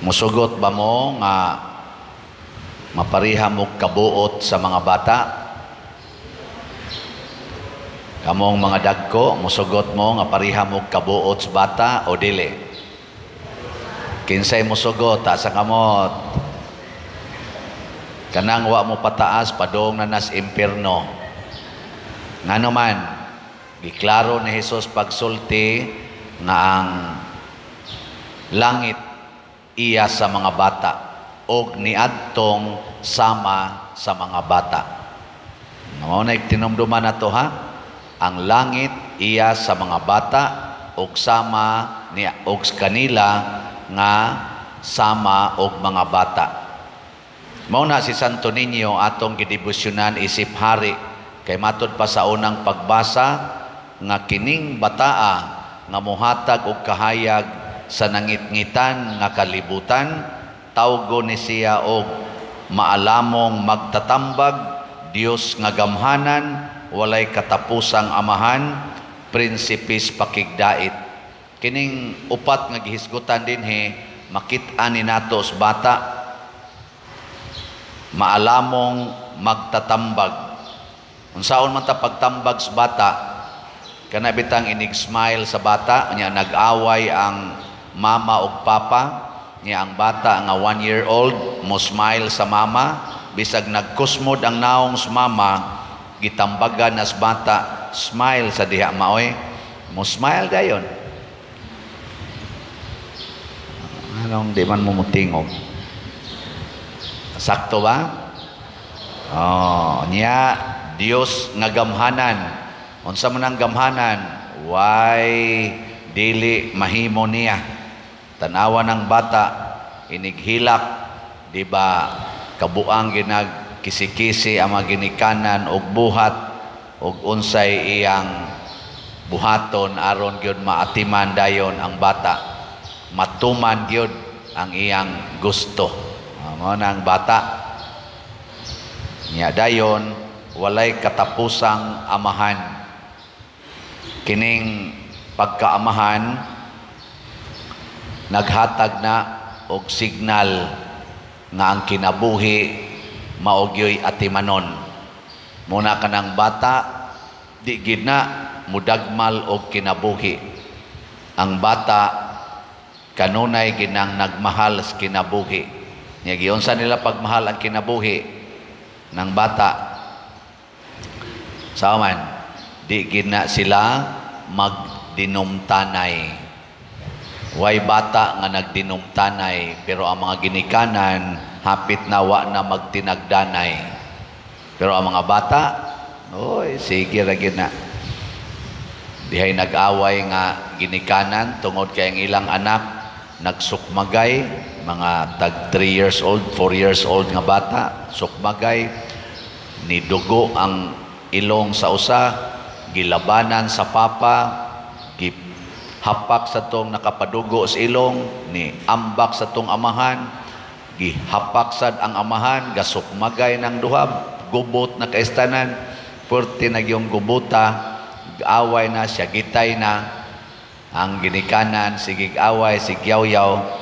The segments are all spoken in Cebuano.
Musugot ba mo nga mapariha mo kabuot sa mga bata? Kamong mga dagko, musugot mo nga pariha mo kabuot sa bata o dili? Kinsay musugot, taas ang kamot. Kanang wa mo pataas, padong na nas impierno. Ngano man, giklaro ni Jesus pagsulti nga ang langit iya sa mga bata og niadtong sama sa mga bata. Mao na tinumduman nato, ha. Ang langit iya sa mga bata og sama ni og kanila nga sama og mga bata. Mao na si Santo Niño atong gidebosyonan isip hari kay matud pa sa unang pagbasa nga kining bataa nga mohatag og kahayag sa nangitngitan nga kalibutan, tawgo ni siya og maalamong magtatambag, Dios nga gamhanan, walay katapusang Amahan, Prinsipes pakigdait. Kining upat nga gihisgutan dinhi makit-an ni nato sa bata. Maalamong magtatambag. Unsaon man ta pagtambag sa bata? Kana bitang inig smile sa bata, nya nag-away ang mama ug papa, niya ang bata nga 1 year old mo smile sa mama, bisag nagkusmod ang naong sa mama, gitambagan nas bata, "Smile sa diha, maoy." Mo smile dayon. Anong di man mo mutingog? Sakto ba? Oh, niya Dios nga gamhanan. Unsa man ang gamhanan? Why dili mahimo niya? Tanawa ng bata inighilak, di ba, kabuang ginag kisi-kisi ang mga ginikanan og buhat og unsay iyang buhaton aron gyud maatiman dayon ang bata, matuman gyud ang iyang gusto. Mao na ang bata. Nya dayon walay katapusang Amahan. Kining pagkaamahan naghatag na og signal nga ang kinabuhi mao gyoy atimanon. Muna kanang bata di gid na mudagmal og kinabuhi. Ang bata kanunay ginang nagmahal sa kinabuhi. Nya giunsa nila pagmahal ang kinabuhi ng bata? Sa man, di gid na sila magdinumtanay. Way bata nga nagdinumtanay, pero ang mga ginikanan hapit na wa na magtinagdanay. Pero ang mga bata, oy, sige ra gyud na. Dihay nag-away nga ginikanan tungod kay ang ilang anak nagsukmagay, mga tag 3 years old, 4 years old nga bata, sukmagay, nidugo ang ilong sa usa, gilabanan sa papa, gihapak sa tong nakapadugo sa ilong, ni ambak sa tong amahan, gihapak sad ang amahan, gasukmagay ng duha, gubot na kaistanan, purti na yung gubuta, away na siya, gitay na ang ginikanan, sigig away, sigyaw-yaw,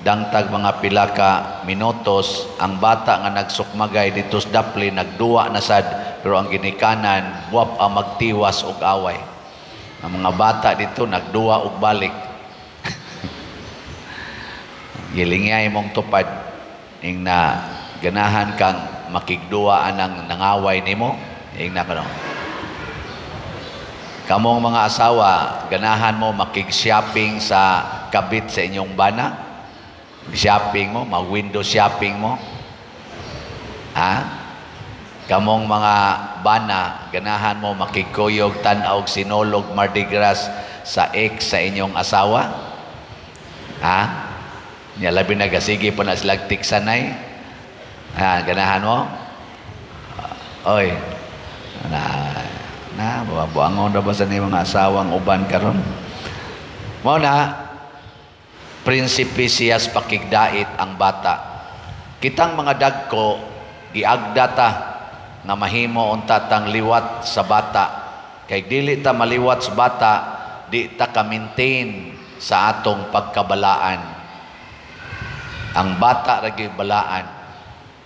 dangtag mga pila ka minutos, ang bata nga nagsukmagay dito sa dapli, nagduwa na sad, pero ang ginikanan, buwap ang magtiwas og away. Ang mga bata dito, nagduwa og balik. Gilingay mong tupad, ing na ganahan kang makigduwa anang nangaway nimo, ing na kano. Kamong mga asawa, ganahan mo makig-shopping sa kabit sa inyong bana? Shopping mo, mag-window shopping mo? Ha? Kamong mga bana, ganahan mo makigkuyog tan-aw sinulog Mardi Gras sa ex sa inyong asawa? Ha? Nya labi na gasige pa na sila tiksanay? Ha, ganahan mo? Oy, na na buangon ra ba sa ni mga asawang uban karon? Mao na prinsipe siyas pakigdait ang bata. Kitang mga dagko giagda ta nga mahimo unta tang liwat sa bata. Kay dili ta maliwat sa bata, di ta ka-maintain sa atong pagkabalaan. Ang bata ra gyud balaan.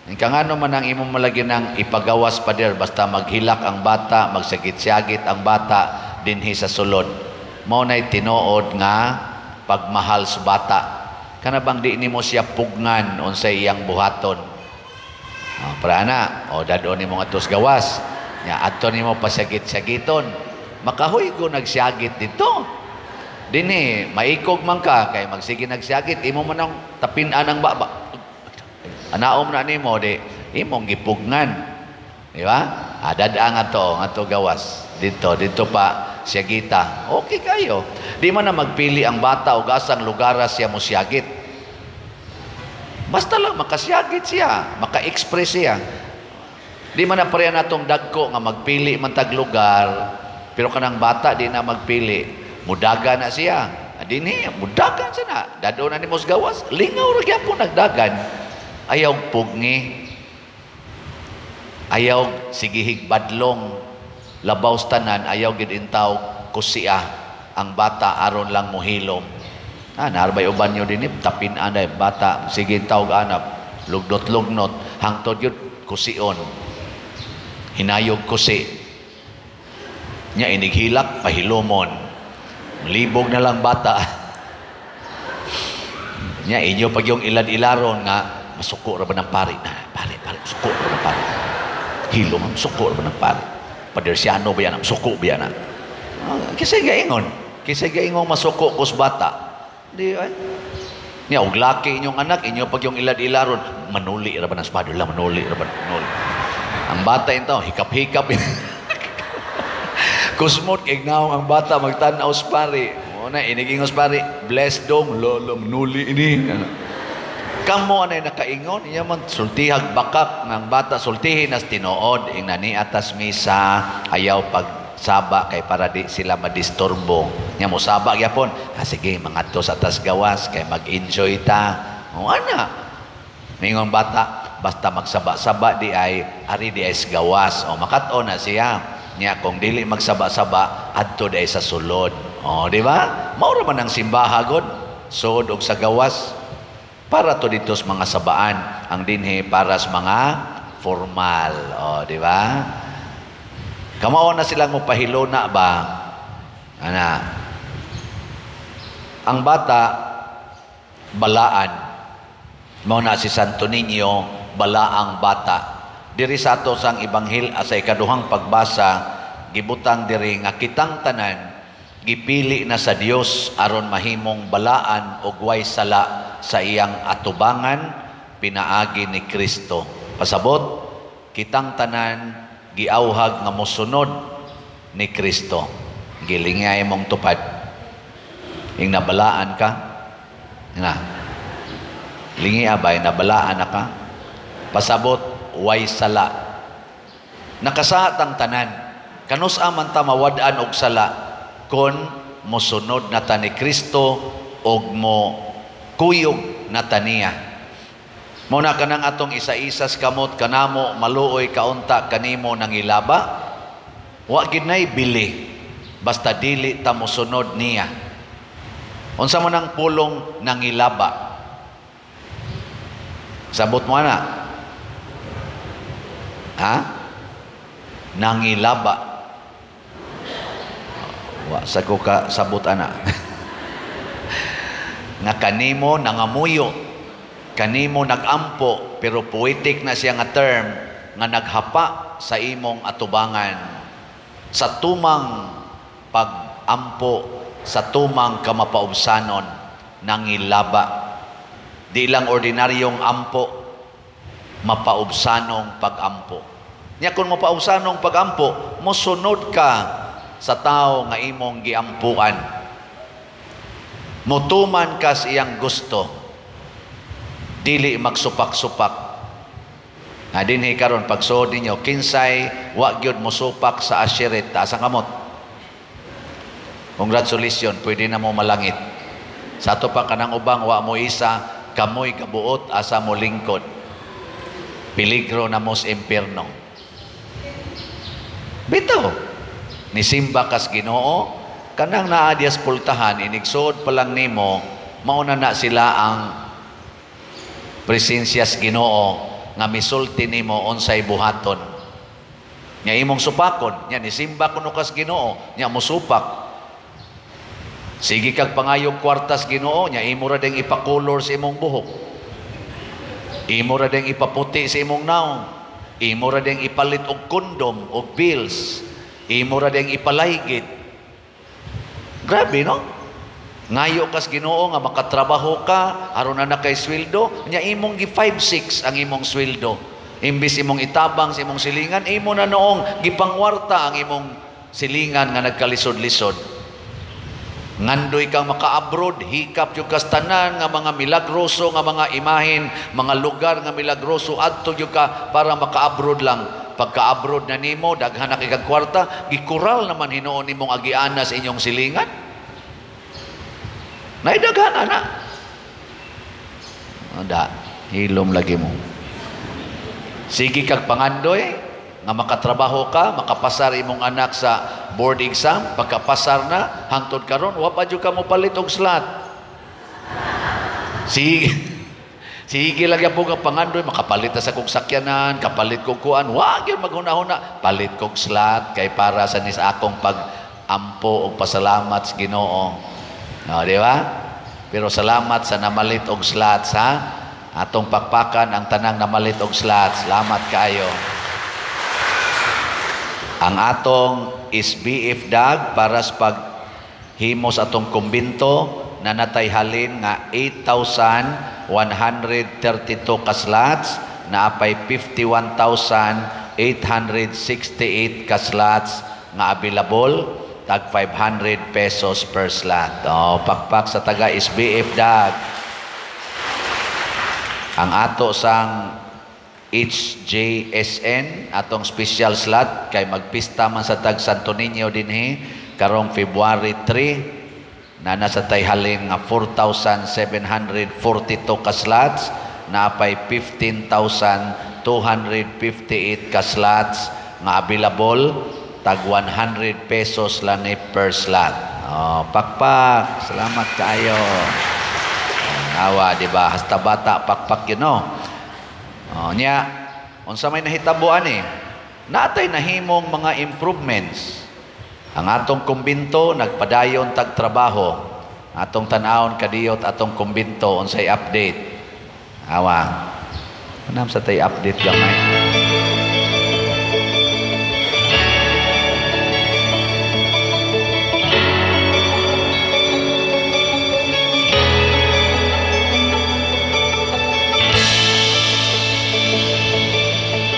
Ang kangano man ang imong malagi nang ipagawas, pader, basta maghilak ang bata, magsagit-syagit ang bata dinhi sa sulod. Mao nay tinuod nga pagmahal sa bata. Kana bang di nimo siya pugngan unsay iyang buhaton. Oh, para ana, o dadon nimo ngadto sa gawas. Nya adto nimo pasagit-syagiton. Makahuygo nagsyagit dito. Dinhi maikog man ka kay magsige nagsyagit, imo man ang tapin-an ang baba. Anaom na nimo di imong gipugngan. Di ba? Ah, dad-a nga to gawas. Dito, dito pa siyagita. Okay kayo. Di man na magpili ang bata og asang lugar siya mo siyagit. Basta lang makasiyagit siya, maka-express siya. Di man na pareha natong dagko nga magpili man tag lugar, pero kanang bata di na magpili. Mudaga na siya. Dinhi, mudagan siya na. Dado na nimo sa gawas, lingaw ra gyapon nagdagan. Ayaw pugni. Ayaw sigihig badlong. Labaw sa tanan, ayaw gid intaw kusia ang bata aron lang mohilom. Ah, naarbay uban nyo dinhi, tapin anay bata, sige tawag anap, lugdot-lugnot, hangtod yun kusion. Hinayog kusi. Nya inighilak, pahilomon. Libog na lang bata. Nya inyo pag yung ilad-ilaron nga, masuko ra ba ng pari? Ah, pare, pare, suko ra ba ng pari? Hilom, suko ra ba ng pari? Padersiano ba yan? Suko ba yan? Ah, kisay gaingon. Kisay gaingon masuko kus bata. Di ay. Nya og laki inyong anak, inyo pag yung ilad-ilaron, manuli ra ba ng spadula, manuli ra ba, manuli. Ang bata intaw, hikap-hikap. Kusmot kay naong ang bata magtan-aw sa pari. Mo na inigingos pari, bless dong lolo manuli ini. Kamo anay nakaingon, iya man sultihag bakak ng bata, sultihin nas tinuod ing nani atas misa, ayaw pagsaba kay para di sila madisturbo. Nya mo saba gyapon, ah, sige mangadto sa atas gawas kay mag-enjoy ta. O ana. Mingon bata, basta magsaba-saba di ay ari di ay sa gawas. O makat-on na siya. Nya kung dili magsaba-saba adto di ay sa sulod. O di ba? Mao ra man ang simbaha god, sud og sa gawas. Para to dito sa mga sabaan, ang dinhi para sa mga formal. O, di ba? Kamao na silang mupahilona ba? Ana. Ang bata, balaan. Mao na si Santo Niño, balaang bata. Diri sa ato sang Ibanghil sa ikaduhang pagbasa, gibutang diri nga kitang tanan gipili na sa Dios aron mahimong balaan og way sala sa iyang atubangan pinaagi ni Kristo. Pasabot, kitang tanan giawhag nga mosunod ni Kristo. Gilingay mong tupad. Ing nabalaan ka, nga. Lingi abay, nabalaan na ka. Pasabot, way sala. Nakasahat ang tanan. Kanus-a man ta mawad-an og sala kon mosunod na ta ni Kristo og mo kuyog na ta niya. Mao na kanang atong isa-isas kamot kanamo maluoy kaunta kanimo nangilaba, wa gid nay bili basta dili ta mosunod niya. Unsa man ang pulong nangilaba? Sabot mo ana? Ha? Nangilaba. Wa sa ko ka sabot ana. Nga kanimo nangamuyo, kanimo nagampo, pero poetic na siya nga term nga naghapa sa imong atubangan, sa tumang pagampo, sa tumang kamapaubsanon, nangilaba. Di lang ordinaryong ampo, mapaubsanong pagampo. Nya kung mapaubsanong pagampo, mosunod ka sa tao nga imong giampuan. Mutuman ka sa iyang gusto. Dili magsupak-supak. Na dinhi karon pagsuod ninyo, kinsay wa gyud mosupak sa ashiret, taas ang kamot. Congratulations, pwede na mo malangit. Sa ato pa kanang ubang wa mo isa, kamoy kabuot asa mo lingkod. Peligro na mos impierno. Bitaw, nisimba kas Ginoo, kanang naa dias pultahan, inigsuod pa lang nimo, mauna na sila ang Presensya sa Ginoo nga misulti nimo unsay buhaton. Nya imong supakon, nya nisimba kuno kas Ginoo, nya mosupak. Sige kag pangayog kwartas Ginoo, nya imo ra ding ipakolor sa imong buhok. Imo ra ding ipaputi sa imong naong. Imo ra ding ipalit og kondom og pills. Imo ra ding ipalaygit. Grabe, no? Ngayo kas Ginoo nga makatrabaho ka aron na kay sweldo, nya imong gi 5-6 ang imong sweldo. Imbis imong itabang sa imong silingan, imo na noong gipangwarta ang imong silingan nga nagkalisod-lisod. Ngandoy kang maka-abroad, hikap yung kas tanan nga mga milagroso nga mga imahen, mga lugar nga milagroso, adto gyud ka para maka-abroad lang. Pagka-abroad na nimo, daghan na kay kag kwarta, gikural naman hinuon nimong agiana sa inyong silingan. Naidaghan ana. Ada, hilom lagi mo. Sige kag pangandoy nga makatrabaho ka, makapasar imong anak sa board exam, pagkapasar na hangtod karon wa pa jud ka mopalit og slot. Sige. Sige lang po ka pangandoy, makapalit na sa kong sakyanan, kapalit kog kuan, wa gyud maghuna-huna, palit kog slot kay para sa nis akong pag-ampo og pasalamat sa Ginoo. No, di ba? Pero salamat sa namalit og slots, ha? Atong pakpakan ang tanang namalit og slots. Salamat kaayo. Ang atong SBF DAG para sa paghimos atong kumbinto na natay halin nga 8,132 ka slots, na apay 51,868 ka slots nga available, tag 500 pesos per slot. Oh, pakpak sa taga SBF DAG. Ang ato sang HJSN, atong special slot kay magpista man sa tag Santo Niño dinhi karong February 3, na nasa tay halin nga 4,742 ka slots, na apay 15,258 ka slots nga available, tag 100 pesos lang ni per slot. Oh, pakpak, salamat kaayo. Awa, di ba? Hasta bata pakpak yun, no? Oh, nya, unsa may nahitabuan eh? Natay nahimong mga improvements. Ang atong kumbinto nagpadayon tag trabaho. Atong tan-awon kadiyot atong kumbinto unsay update. Awa. Anam sa tay update gamay.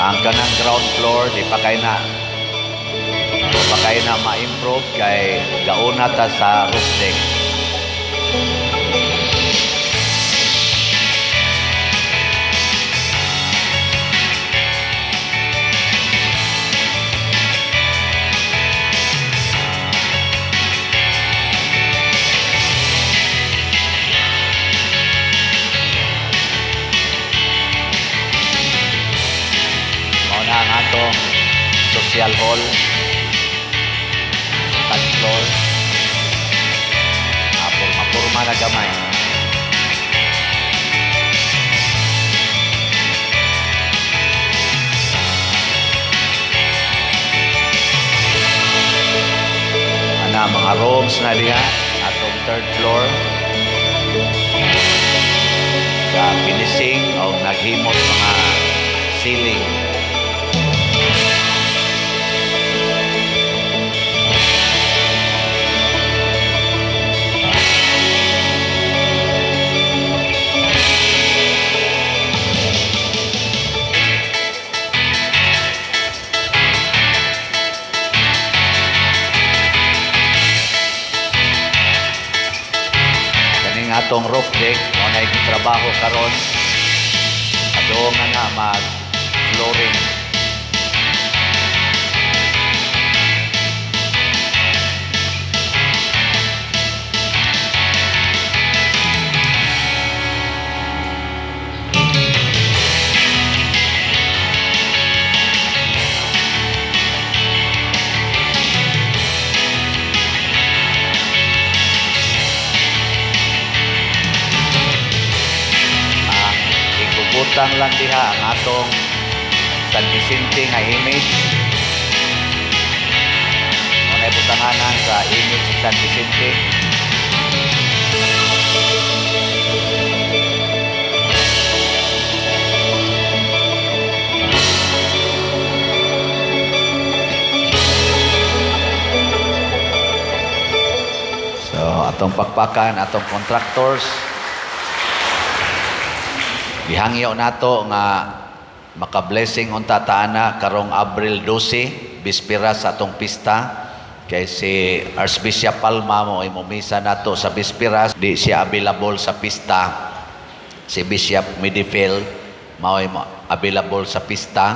Ang kanang ground floor di pa kay na ma-improve kay gauna ta sa roof deck. Social hall, second floor, purma-purma na gamay. Ana, mga rooms na diha, atong third floor. Sa finishing o naghimos mga ceiling. Atong roof deck mo na trabaho karon, adto nga na mag flooring. Ibutang lang diha ang atong San Vicente nga image. Mao na ibutanganan sa image sa San Vicente. So, atong pakpakan, atong contractors, gihangyo nato nga maka-blessing unta ta ana karong Abril 12, bispira sa atong pista, kay si Archbishop Palma mo ay mumisa nato sa bispiras, di siya available sa pista. Si Bishop Midifel mao ay available sa pista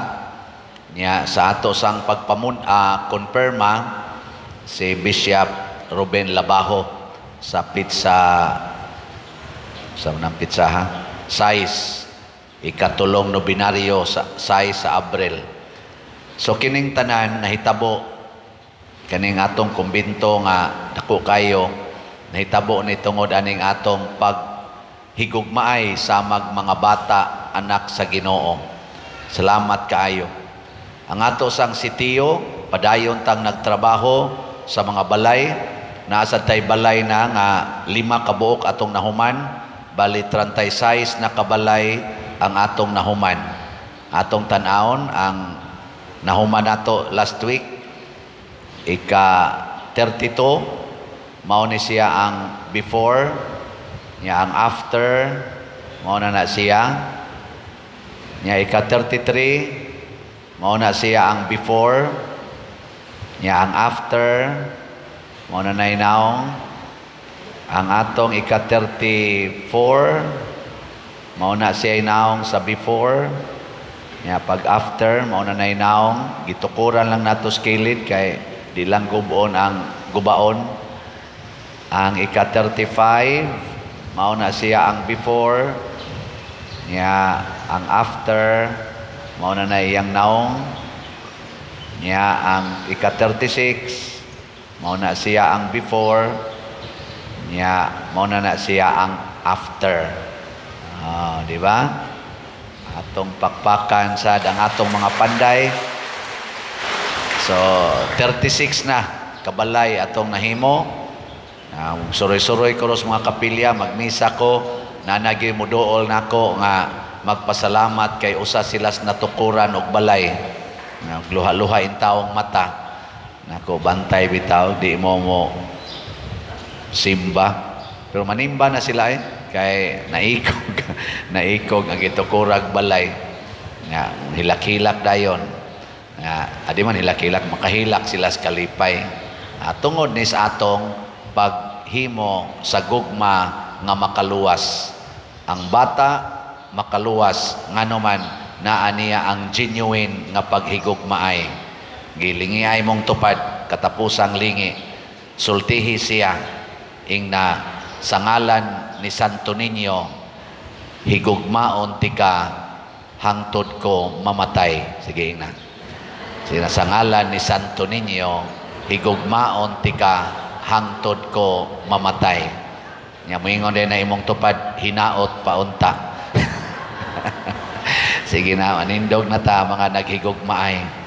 niya. Sa ato sang pagpamun konfirma si Bishop Ruben Labajo sa pizza sa unang pizza ha size ikatulong nobinaryo sa size sa Abril. So kining tanan nahitabo kaning atong kumbinto nga dako kayo, nahitabo ni tungod aning atong paghigugmaay sa mga bata, anak sa Ginoo. Salamat kaayo. Ang ato sang sitiyo padayon tang nagtrabaho sa mga balay. Naa sad tay balay na nga 5 ka buok atong nahuman, bali 36 na kabalay ang atong nahuman. Atong tan-awon ang nahuman nato last week, ika 32, mao ni siya ang before, niya ang after, mao na na siya. Niya ika 33, mao na siya ang before, niya ang after, mao na nainaong. Ang atong ika 34, mao na siya inaong sa before, niya pag after, mao na nainaong. Gitukuran lang nato sa kilid kay di lang guboon ang gubaon. Ang ika 35, mao na siya ang before, niya ang after, mao na na iyang naong. Niya ang ika 36, mao na siya ang before, niya mao na na siya ang after. Di ba? Atong pakpakan sad ang atong mga panday. So 36 na kabalay atong nahimo. Suroy-suroy ko ros mga kapilya, magmisa ko, nanagi muduol nako nga magpasalamat kay usa sila sa natukuran og balay. Luha-luha in taong mata. Nako, bantay bitaw, di mo mo simba. Pero manimba na sila kay naikog, naikog ang gitukurag balay. Nga, hilak-hilak dayon. Nga, adi man hilak-hilak, makahilak sila sa kalipay. Tungod ni sa atong paghimo sa gugma nga makaluwas. Ang bata makaluwas ngano man naa niya ang genuine nga paghigugmaay. Gilingi ay mong tupad katapusang lingi. Sultihi siya ingna sa ngalan ni Santo Niño, higugmaon tika hangtod ko mamatay. Sige ingna. Sina sa ngalan ni Santo Niño, higugmaon tika hangtod ko mamatay. Nya moingon din na imong tupad, hinaot paunta. Sige na, manindog na ta mga naghigugmaay.